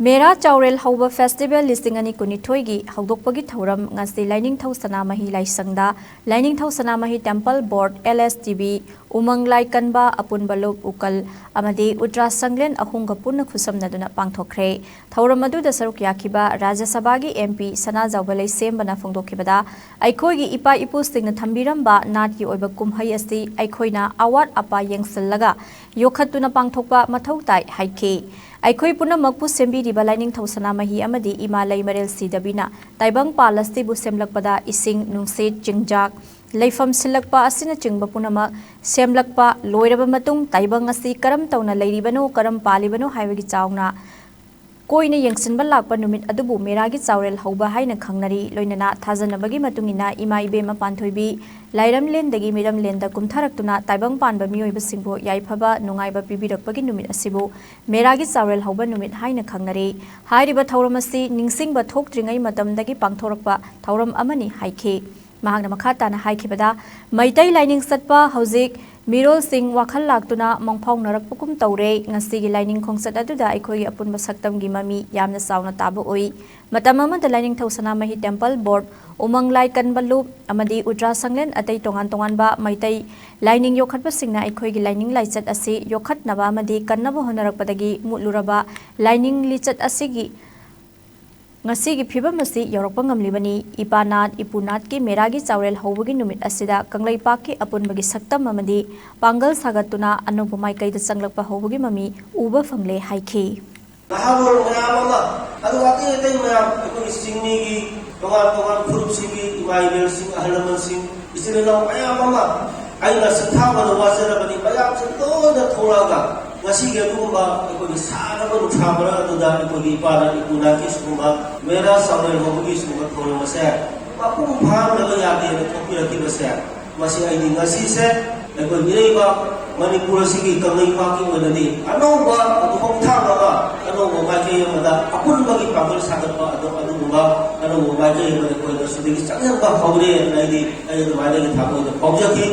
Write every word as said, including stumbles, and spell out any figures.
ꯃꯦꯔꯥ ꯆꯥꯎꯔꯦꯜ ꯍꯧꯕ ꯐꯦꯁꯇꯤꯚꯦꯜ ꯂꯤꯁꯤꯡ ꯑꯅꯤ ꯀꯨꯟꯅꯤꯊꯣꯏꯒꯤ ꯍꯧꯗꯣꯛꯄꯒꯤ ꯊꯧꯔꯝ ꯉꯁꯤ ꯂꯥꯏꯅꯤꯡꯊꯧ ꯁꯅꯥꯃꯍꯤ ꯂꯥꯏꯁꯪꯗ ꯂꯥꯏꯅꯤꯡꯊꯧ ꯁꯅꯥꯃꯍꯤ ꯇꯦꯝꯄꯜ ꯕꯣꯔꯗ, LSTB, ꯎꯃꯪ ꯂꯥꯏ ꯀꯟꯕ, ꯑꯄꯨꯟꯕ ꯂꯨꯞ ꯎꯀꯜ ꯑꯃꯗꯤ ꯎꯇ꯭ꯔꯥ ꯁꯪꯂꯦꯟ ꯑꯍꯨꯝꯒ ꯄꯨꯟꯅ ꯈꯨꯠꯁꯝꯅꯗꯨꯅ ꯄꯥꯡꯊꯣꯛꯈ꯭ꯔꯦ꯫ ꯊꯧꯔꯝ ꯑꯗꯨꯗ ꯁꯔꯨꯛ ꯌꯥꯈꯤꯕ ꯔꯥꯖ꯭ꯌ ꯁꯚꯥꯒꯤ MP ꯁꯅꯥꯖꯥꯎꯕ ꯂꯩꯁꯦꯝꯕꯅ ꯐꯣꯡꯗꯣꯛꯈꯤꯕꯗ, ꯑꯩꯈꯣꯏꯒꯤ ꯏꯄꯥ ꯏꯄꯨꯁꯤꯡꯅ ꯊꯝꯕꯤꯔꯝꯕ ꯅꯥꯠꯀꯤ ꯑꯣꯏꯕ ꯀꯨꯝꯍꯩ ꯑꯁꯤ ꯑꯩꯈꯣꯏꯅ ꯑꯋꯥꯠ ꯑꯄꯥ ꯌꯦꯡꯁꯤꯜꯂꯒ ꯌꯣꯛꯈꯠꯇꯨꯅ ꯄꯥꯡꯊꯣꯛꯄ ꯃꯊꯧ ꯇꯥꯏ ꯍꯥꯏꯈꯤ꯫ ꯑꯩꯈꯣꯏ ꯄꯨꯝꯅꯃꯛꯄꯨ ꯁꯦꯝꯕꯤꯔꯤꯕ ꯂꯥꯏꯅꯤꯡꯊꯧ ꯁꯅꯥꯃꯍꯤ ꯑꯃꯗꯤ ꯏꯃꯥ ꯂꯩꯃꯔꯦꯜ ꯁꯤꯗꯕꯤꯅ ꯇꯥꯏꯕꯪ ꯄꯥꯜ ꯑꯁꯤꯕꯨ ꯁꯦꯝꯂꯛꯄꯗ ꯏꯁꯤꯡ, ꯅꯨꯡꯁꯤꯠ, ꯆꯤꯟꯖꯥꯛ, ꯂꯩꯐꯝ ꯁꯤꯜꯂꯛꯄ ꯑꯁꯤꯅꯆꯤꯡꯕ ꯄꯨꯝꯅꯃꯛ ꯁꯦꯝꯂꯛꯄ ꯂꯣꯏꯔꯕ ꯃꯇꯨꯡ ꯇꯥꯏꯕꯪ ꯑꯁꯤ ꯀꯔꯝ ꯇꯧꯅ ꯂꯩꯔꯤꯕꯅꯣ, ꯀꯔꯝ ꯄꯥꯜꯂꯤꯕꯅꯣ ꯍꯥꯏꯕꯒꯤ ꯆꯥꯎꯅ ꯀꯣꯏꯅ ꯌꯦꯡꯁꯤꯟꯕ ꯂꯥꯛꯄ ꯅꯨꯃꯤꯠ ꯑꯗꯨꯕꯨ ꯃꯦꯔꯥꯒꯤ ꯆꯥꯎꯔꯦꯜ ꯍꯧꯕ ꯍꯥꯏꯅ ꯈꯪꯅꯔꯤ꯫ ꯂꯣꯏꯅꯅ ꯊꯥꯖꯅꯕꯒꯤ ꯃꯇꯨꯡ ꯏꯟꯅ ꯏꯃꯥ ꯏꯕꯦꯝꯃ ꯄꯥꯟꯊꯣꯏꯕꯤ ꯂꯥꯏꯔꯝꯂꯦꯟꯗꯒꯤ ꯃꯤꯔꯝꯂꯦꯟꯗ ꯀꯨꯝꯊꯔꯛꯇꯨꯅ ꯇꯥꯏꯕꯪ ꯄꯥꯟꯕ ꯃꯤꯑꯣꯏꯕꯁꯤꯡꯕꯨ ꯌꯥꯏꯐꯕ ꯅꯨꯡꯉꯥꯏꯕ ꯄꯤꯕꯤꯔꯛꯄꯒꯤ ꯅꯨꯃꯤꯠ ꯑꯁꯤꯕꯨ ꯃꯦꯔꯥꯒꯤ ꯆꯥꯎꯔꯦꯜ ꯍꯧꯕ ꯅꯨꯃꯤꯠ ꯍꯥꯏꯅ ꯈꯪꯅꯔꯤ꯫ ꯍꯥꯏꯔꯤꯕ ꯊꯧꯔꯝ ꯑꯁꯤ ꯅꯤꯡꯁꯤꯡꯕ ꯊꯣꯛꯇ꯭ꯔꯤꯉꯩ ꯃꯇꯝꯗꯒꯤ ꯄꯥꯡꯊꯣꯔꯛꯄ ꯊꯧꯔꯝ ꯑꯃꯅꯤ ꯍꯥꯏꯈꯤ꯫ ꯃꯍꯥꯛꯅ ꯃꯈꯥ ꯇꯥꯅ ꯍꯥꯏꯈꯤꯕꯗ, ꯃꯩꯇꯩ ꯂꯥꯏꯅꯤꯡ ꯆꯠꯄ ꯍꯧꯖꯤꯛ ꯃꯤꯔꯣꯜꯁꯤꯡ ꯋꯥꯈꯜ ꯂꯥꯛꯇꯨꯅ ꯃꯪꯐꯥꯎꯅꯔꯛꯄꯒꯨꯝ ꯇꯧꯔꯦ꯫ ꯉꯁꯤꯒꯤ ꯂꯥꯏꯅꯤꯡ ꯈꯣꯡꯆꯠ ꯑꯗꯨꯗ ꯑꯩꯈꯣꯏꯒꯤ ꯑꯄꯨꯟꯕ ꯁꯛꯇꯝꯒꯤ ꯃꯃꯤ ꯌꯥꯝꯅ ꯆꯥꯎꯅ ꯇꯥꯕ ꯎꯏ꯫ ꯃꯇꯝ ꯑꯃꯗ ꯂꯥꯏꯅꯤꯡꯊꯧ ꯁꯅꯥꯃꯍꯤ ꯇꯦꯝꯄꯜ ꯕꯣꯔꯗ, ꯎꯃꯪ ꯂꯥꯏ ꯀꯟꯕ ꯂꯨꯞ ꯑꯃꯗꯤ ꯎꯇ꯭ꯔꯥ ꯁꯪꯂꯦꯟ ꯑꯇꯩ ꯇꯣꯉꯥꯟ ꯇꯣꯉꯥꯟꯕ ꯃꯩꯇꯩ ꯂꯥꯏꯅꯤꯡ ꯌꯣꯛꯈꯠꯄꯁꯤꯡꯅ ꯑꯩꯈꯣꯏꯒꯤ ꯂꯥꯏꯅꯤꯡ ꯂꯥꯏꯆꯠ ꯑꯁꯤ ꯌꯣꯛꯈꯠꯅꯕ ꯑꯃꯗꯤ ꯀꯟꯅꯕ ꯍꯣꯠꯅꯔꯛꯄꯗꯒꯤ ꯃꯨꯠꯂꯨꯔꯕ ꯂꯥꯏꯅꯤꯡ ꯂꯤꯆꯠ ꯑꯁꯤꯒꯤ ꯉꯁꯤꯒꯤ ꯐꯤꯕꯝ ꯑꯁꯤ ꯌꯧꯔꯛꯄ ꯉꯝꯂꯤꯕꯅꯤ꯫ ꯏꯄꯥ ꯅꯥꯠ, ꯏꯄꯨ ꯅꯥꯠꯀꯤ ꯃꯦꯔꯥꯒꯤ ꯆꯥꯎꯔꯦꯜ ꯍꯧꯕꯒꯤ ꯅꯨꯃꯤꯠ ꯑꯁꯤꯗ ꯀꯪꯂꯩꯄꯥꯛꯀꯤ ꯑꯄꯨꯟꯕꯒꯤ ꯁꯛꯇꯝ ꯑꯃꯗꯤ ꯄꯥꯡꯒꯜ ꯁꯥꯒꯠꯇꯨꯅ ꯑꯅꯧꯕ ꯃꯥꯏꯀꯩꯗ ꯆꯪꯂꯛꯄ ꯍꯧꯕꯒꯤ ꯃꯃꯤ ꯎꯕ ꯐꯪꯂꯦ ꯍꯥꯏꯈꯤ꯫ ꯅꯍꯥꯔꯣꯜ ꯃꯌꯥꯝ ꯑꯃ, ꯑꯗꯨꯒ ꯑꯇꯩ ꯑꯇꯩ ꯃꯌꯥꯝ, ꯑꯩꯈꯣꯏꯒꯤ ꯆꯤꯡꯃꯤꯒꯤ ꯇꯣꯉꯥꯟ ꯇꯣꯉꯥꯟ ꯐꯨꯔꯨꯞꯁꯤꯡꯒꯤ ꯏꯃꯥ ꯏꯕꯦꯜꯁꯤꯡ, ꯑꯍꯜ ꯂꯃꯟꯁꯤꯡ, ꯏꯆꯤꯜ ꯏꯅꯥꯎ ꯃꯌꯥꯝ ꯑꯃ ꯑꯩꯅ ꯁꯤꯟꯊꯥꯕꯗ ꯋꯥꯖꯔꯕꯅꯤ꯫ ꯃꯌꯥꯝꯁꯦ ꯂꯣꯏꯅ ꯊꯣꯛꯂꯛꯑꯒ ꯉꯁꯤꯒꯤ ꯑꯗꯨꯒꯨꯝꯕ ꯑꯩꯈꯣꯏꯒꯤ ꯁꯥꯔꯕ ꯅꯨꯡꯁꯥ ꯃꯔꯛ ꯑꯗꯨꯗ ꯑꯩꯈꯣꯏꯒꯤ ꯏꯄꯥꯅ ꯏꯄꯨ ꯅꯥꯠꯀꯤ ꯁꯤꯒꯨꯝꯕ ꯃꯦꯔꯥ ꯆꯥꯎꯔꯦꯜ ꯍꯧꯕꯒꯤ ꯁꯤꯒꯨꯝꯕ ꯊꯧꯔꯝ ꯑꯁꯦ ꯃꯄꯨꯡ ꯐꯥꯍꯟꯗꯕ ꯌꯥꯗꯦꯅ ꯊꯣꯛꯄꯤꯔꯛꯈꯤꯕꯁꯦ, ꯃꯁꯤ ꯑꯩꯗꯤ ꯉꯁꯤꯁꯦ ꯑꯩꯈꯣꯏ ꯏꯔꯩꯕꯥꯛ ꯃꯅꯤꯄꯨꯔ ꯑꯁꯤꯒꯤ ꯀꯪꯂꯩꯄꯥꯛꯀꯤ ꯑꯣꯏꯅꯗꯤ ꯑꯅꯧꯕ ꯈꯣꯡꯊꯥꯡ ꯑꯃ, ꯑꯅꯧꯕ ꯃꯥꯏꯀꯩ ꯑꯃꯗ ꯑꯄꯨꯟꯕꯒꯤ ꯄꯥꯡꯒꯜ ꯁꯥꯒꯠꯄ ꯑꯗꯨ, ꯑꯗꯨꯒꯨꯝꯕ ꯑꯅꯧꯕ ꯃꯥꯏꯀꯩ ꯑꯃꯗ ꯑꯩꯈꯣꯏꯅ ꯁꯤꯗꯒꯤ ꯆꯪꯁꯤꯟꯕ ꯍꯧꯔꯦꯅ ꯑꯩꯗꯤ ꯑꯩ ꯑꯗꯨꯃꯥꯏꯅ ꯑꯩꯒꯤ ꯊꯃꯣꯏꯗ ꯐꯥꯎꯖꯈꯤ꯫